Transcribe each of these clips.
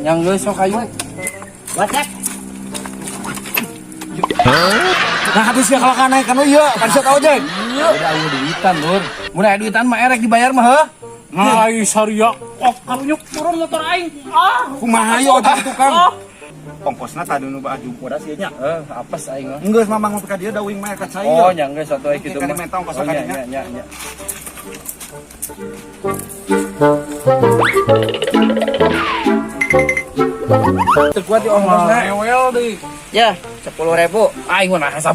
Yang geus sok ayo. WhatsApp. Nah, habis ya kalau naik kan iya, kan saya tahu ojek. Udah ayo duitan, Lur. Mun aya duitan mah erek dibayar mah heuh. Ai saria, oh karunyuk turun motor aing. Ah, Kumaha ieu ojek tukang? Ah. Ongkosna tadi nu baju bodas ieu nya. Eh, apes aing mah. Geus mamang ka dieu da uing mah ka cai. Oh, nya geus atuh aya kitu Kan mah. menta ongkos Oh, ka nya dinya. nya nya nya. Teu kuat di ongkosna. Rewel deui. Ya, 10.000. Aing mah nah 10.000.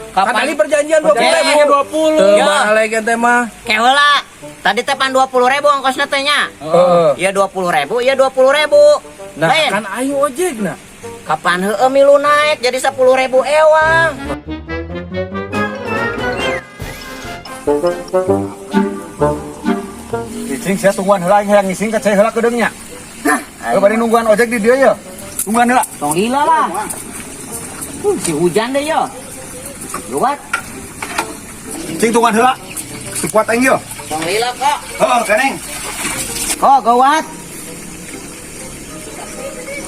Kan Kapan? tadi perjanjian 20.000. 20. Teu Ya. balik ente mah. Keheula. Tadi teh pan 20.000 ongkosna teh nya. Heeh. Iya 20.000, iya 20.000. Nah, Lain. kan ayo ojek nah. Kapan heueuh milu naik jadi 10.000 ewang. Cicing sia tungguan heula aing hayang ngising ka cai heula keudeung nya. Heuh bari nungguan ojek di dieu ye. Tungguan heula. Tong lila lah. Si hujan deh yo. Luat. Cing tungguan heula. Teu kuat aing ye. Tong lila kok. Heuh, keneng. Kok gawat.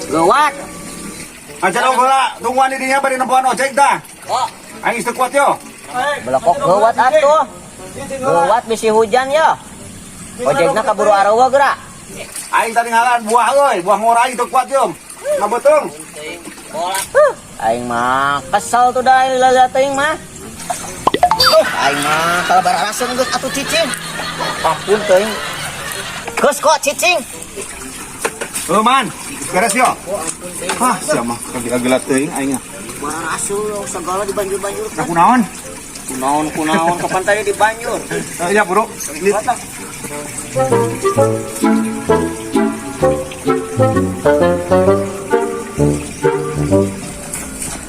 Gawat. Aja dong heula, tungguan di dinya bari nempoan ojek dah. Kok. Aing geus teu kuat yo. Belakok gawat atuh. Gawat bisi hujan yo. Ojekna kaburu arawa geura. Aing tadi ngalan buah euy, buah ngora aing teu kuat yo. Ngabetung. Aing mah kesel tuh dah lila teuing mah. Aing mah kalau baralasan geus atuh cicing. Ampun teuing. Geus kok cicing. Heuh man, beres yo. Hah, sia mah kagila-gila teuing aing. Baralasun segala dibanjur-banjur. Nah, kunaon? Kunaon kunaon kapan tadi dibanjur. Iya, Bro. Ini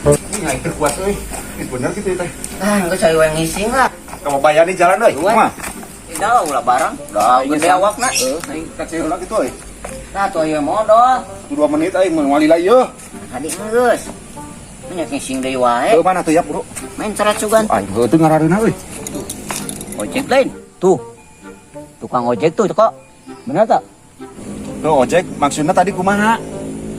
Ini aing teu kuat euy. Ini bener gitu ya, teh. Ah, geus ayo yang ngising lah. Kamu bayar nih jalan euy. Dua. Kumaha? Tidak ulah barang. Dah gede awakna. Aing kacau heula gitu euy. Nah, tuh ayo modal. 2 menit aing mun walila ieu. Tadi geus. Banyak ngising deui wae. Heuh mana tuh ya, Bro? Main ceret sugan. Aing heuh teu ngarareuna euy. Ojek lain. Tuh. Tukang ojek tuh kok. Bener tak? Tuh ojek maksudnya tadi kumaha?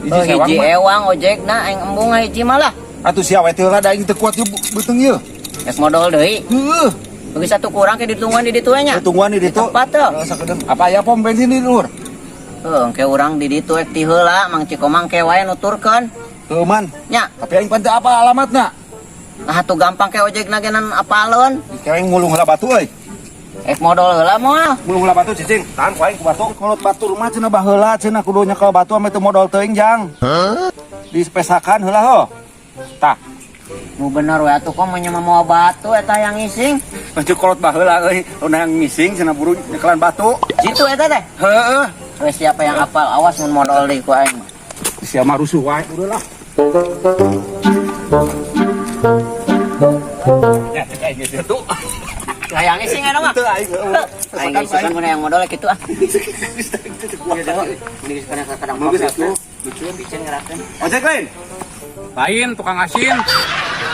Hiji Oh, sewang hiji mah. ewang ojek na aing embung hiji malah. Atuh sia we teu lah da aing teu kuat ieu beuteung ieu. Geus modal deui. Heuh. Bagi satu kurang ke ditungguan di ditu nya. Tungguan di ditu. Tempat tuh. Heeh, sakedeung. Apa aya pom bensin di luhur? Heuh, engke urang di ditu ek ti heula Mang Ciko mang ke wae nuturkeun. Heuh man. Nya, Tapi aing pan teu apa alamatna. nah tuh gampang ke ojek na genan apaleun. Aing ngulung heula batu euy. Ek modal heula moal. Ngulung heula batu cicing. Tahan ku aing ku batu. Kolot batu rumah cenah baheula cenah kudu nyekel batu ame teu modal teuing jang. Dispesakan heula ho. Tah, Nu bener we atuh kok mah mawa batu eta yang ngising. baju kolot baheula euy. Lamun yang ngising cenah buru nyekelan batu. Jitu eta teh. Heeh. We siapa yang apal awas mun modal deui ku aing mah. Sia mah rusuh wae udah lah. Ya cek aing geus tuh. Hayang ngising eta mah. Teu aing heueuh. Aing ngisikan mun yang modal kitu ah. Ini kadang Bagus atuh. Lucu bikin ngerakeun. Ojek lain. Lain tukang asin.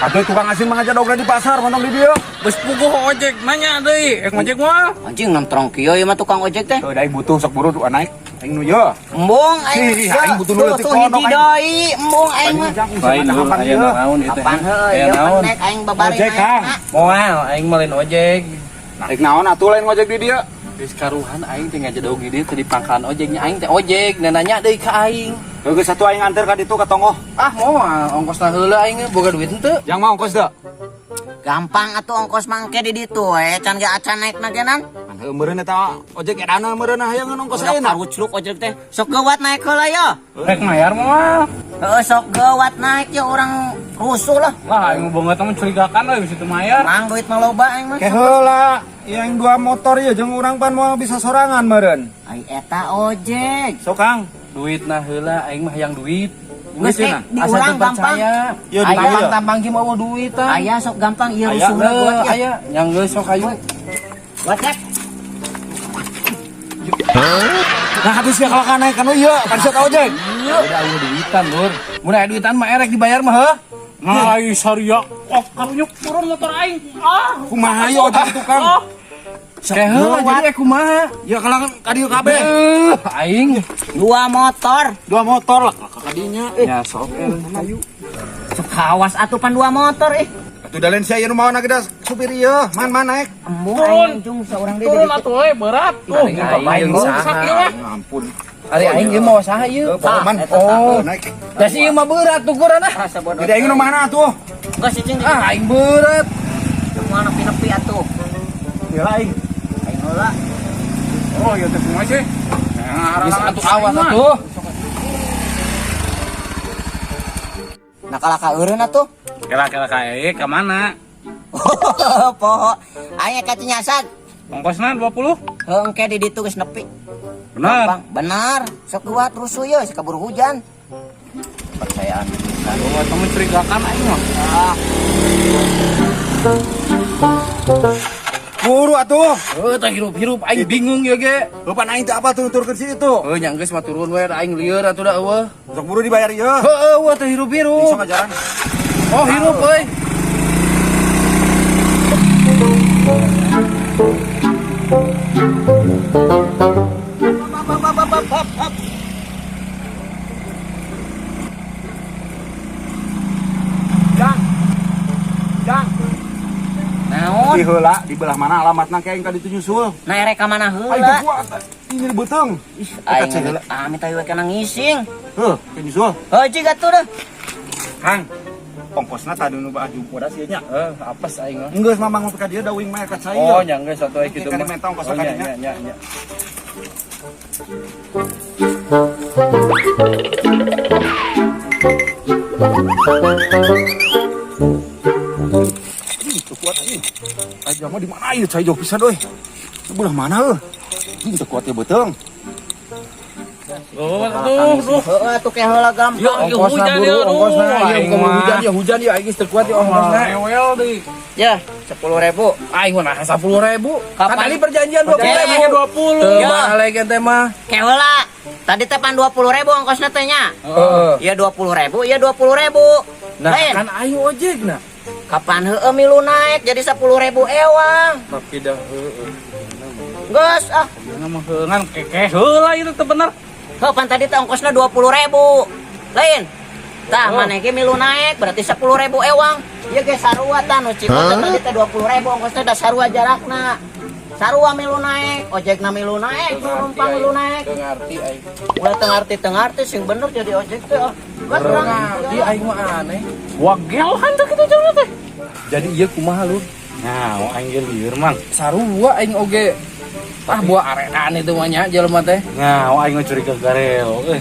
Atuh tukang asin mah aja dogna di pasar montong di dieu. Geus puguh ojek nanya deui, ek ngojek moal. Anjing nontrong kieu ieu mah tukang ojek teh. Heuh da aing butuh sok buru tuh naik. Aing nu ye. Embung aing. Ih, aing butuh nu Tuh, leutik tuh kodok, hiji aing. deui, embung aing mah. Lain lur aya naon ieu teh. Kapan heuh Aya ieu naon? penek aing babari Ojek, Kang. Moal aing mah lain ojek. Naik naon atuh lain ngojek di dieu. Geus karuhan aing teh ngajedog di dieu teh di pangkalan ojeknya aing teh ojek dan nanya deui ka aing. Heuh geus satu aing anter ka ditu ka tonggoh. Ah moal ongkosna heula aing boga duit henteu. Yang mau ongkos teu? Gampang atuh ongkos mangke di ditu we can ge acan naik na genan. Pan heuh meureun eta ojek edana meureun hayang ongkos Udah ayeuna. karucluk ojek teh. Sok geuwat naik heula yo. Rek mayar moal. Heuh sok geuwat naik yo urang rusuh lah. Lah aing banget mah mencurigakan euy bisa teu mayar. Mang duit mah loba aing mah. Ke heula yang dua motor ieu jeung urang pan moal bisa sorangan meureun. Ai eta ojek. Sok Kang. Duitna heula aing mah hayang duit. Geus Geus eh, cenah. di Asa urang teu gampang. percaya. Ieu di Aya. dieu. Tampang-tampang ki mau duit tah. Aya sok gampang ieu Aya. rusuhna geuwat Heuh, ya. aya yang geus sok ayo. WhatsApp. Nah, habis ya kalau naik kan ieu kan sia ojek. Udah ayo duitan lur. Mun aya duitan mah erek dibayar mah heuh. Ai saria, oh karunyuk turun motor aing. Ah, Kumaha ieu ojek tukang? ah. Keheula jadi kumaha? Ya kalangan ka dieu kabeh. Aing Dua motor. Dua motor lah ka dinya. Ya sok ayo. Sok awas atuh pan dua motor ih. Atuh da lain sia ieu nu maona ge da supir ieu. Man man naik. Embung Turun. aing jung seorang deui. Turun atuh we berat. Tuh, Aing rusak ieu mah. Ya ampun. Ari aing ieu mawa saha ieu? Man. Oh. Naik. Da si ieu mah berat tukuran ah. Jadi aing nu mana atuh? Geus cicing di Ah aing berat. moal nepi-nepi atuh. Ya aing. Aing heula. Oh, ieu teh kumaha sih? Nah, Geus atuh awas atuh. Nah kalah ka eureun atuh. Kela-kela kae ka mana? Poho. Aing ka Cinyasag. Ongkosna 20? Heuh engke di ditu geus nepi. Benar. Gampang. Benar. Sok kuat rusuh ye kaburu hujan. Percayaan pisan. Oh, eta mencurigakan aing mah. Ah, Buru atuh. Heuh teh hirup-hirup aing bingung ieu ge. Bapak aing teh apa tuh turunkeun si itu. Heuh nya geus mah turun we aing lieur atuh da eueuh. Sok buru dibayar ieu. Heueuh eueuh teh hirup-hirup. Bisa ngajaran. Oh hirup euy. Jang. Jang. Naon? Di heula di belah mana alamatna ke aing tadi tuh nyusul. Nah erek ka mana Aing heula? teh kuat. Ini di beuteung. Ih, aing amit aing we kana ngising. Heuh, ke nyusul. Heuh cik atuh dah. Kang. Ongkosna tadi nu baju bodas ieu nya. Heuh apes aing mah. Enggeus mamang mau ka dieu da uing mah ka cai. Oh nya geus atuh aing kitu Kan mah. menta ongkosna Oh, ka nya dinya. nya nya nya. Ih, teu kuat aing. Aing mah di mana ieu cai jauh pisan euy. Belah mana euy? Ih, teu kuat ya beuteung. Oh, tuh, tuh. Heuh atuh ke heula gampang. Yo, yo Ongkosna hujan buru, ya, aduh. ongkosna. Iya, Aing bukan mah. hujan ya, hujan ya aing geus teu kuat ya ongkosna. Rewel deui. Ya, 10.000. Aing mah nah 10.000. Kan Kapan? tadi perjanjian 20.000. Perjanjiannya 20. Teu Ya. balik ente mah. Ke heula. Tadi teh pan 20.000 ongkosna teh nya. Heeh. Iya 20.000, iya 20.000. Nah, Lain. kan ayo ojek nah. Kapan heueuh milu naik jadi 10.000 ewang. Tapi dah heueuh. Geus ah. Nah, mah heungan kekeh heula ieu teh bener. Heuh pan tadi teh ongkosna 20.000. Lain. Tah maneh ge milu naik berarti 10.000 ewang. Ieu ge sarua tah nu Ciko teh tadi teh 20.000 ongkosna da sarua jarakna. Sarua milu naik, ojekna milu naik, numpang milu naik. Teu ngarti aing. Ulah teu ngarti teu ngarti sing bener jadi ojek teh. Ah. Geus urang Ngarti aing mah aneh. Wagel hantu kitu jelema teh. Jadi ieu kumaha lur? Nah, aing ge lieur mang. Sarua aing oge. Ah buah arenan itu mah nya jelema teh. Nah, aing mah curiga garelo euy.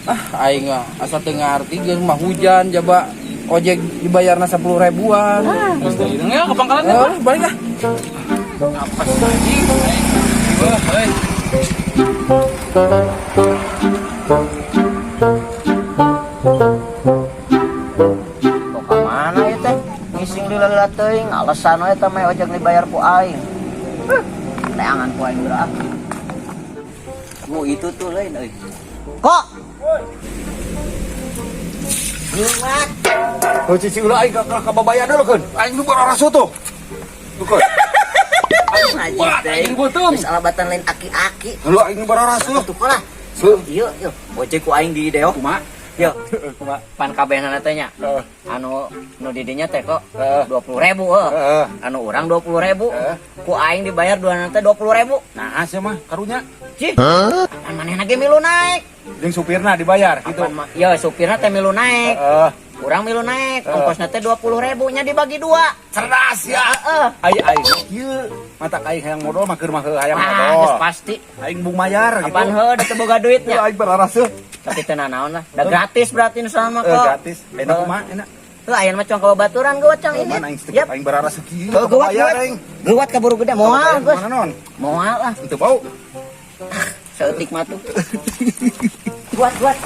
Ah aing mah asa teu ngarti geus mah hujan jaba ojek dibayarna 10 ribuan. Geus deui ya ke pangkalan teh. Eh, balik ah. Apes anjing aing. Wah, euy. Kok ka mana ieu teh? Ngising di leula teuing, alasan we teh mah ojek dibayar ku aing. Huh, Teangan ku aing geura ah. Nu itu tuh lain euy. Kok? Geuwat. Heuh cici ulah aing ka babayan dulu keun. Aing nu bararaso tuh. Tuh keun. Najis teh. Aing beuteung. Geus alabatan lain aki-aki. Lu aing nu bararaso. Tuh lah. Heuh. Ieu ieu ojek ku aing di deo. Kumaha? Yo, Kumaha? pan kabehna teh nya. Heeh. Anu nu di dinya teh kok Heeh. 20.000 heuh. Heeh. Anu urang 20.000. Heeh. Ku aing dibayar dua teh 20.000. Nah, sia mah karunya. Cih. Kapan manehna ge milu naik? Jeung supirna dibayar gitu. Kapan ma- ya supirna teh milu naik. Heeh. Urang milu naik, ongkosna teh 20.000 nya dibagi dua. Cerdas ya. Heeh. Ai aing kieu mata aing hayang modal mah keur mah heuh hayang Wah, modal. geus pasti. Aing bung mayar gitu. Kapan heuh da teu boga duitnya? Heuh, aing bararaseuh. Tapi teu nanaon lah. Da gratis berarti nu sama Eh, kok. gratis. Enak kumaha? Enak. Heuh aya mah cuma ka babaturan geuwat cang ini. Mana aing teu Yap. aing bararaseuh kieu. Heuh geuwat Kabayar geuwat. aing. Geuwat kaburu gede moal geus. Mana non? Moal lah. Teu bau. Saeutik mah tuh. Geuwat geuwat.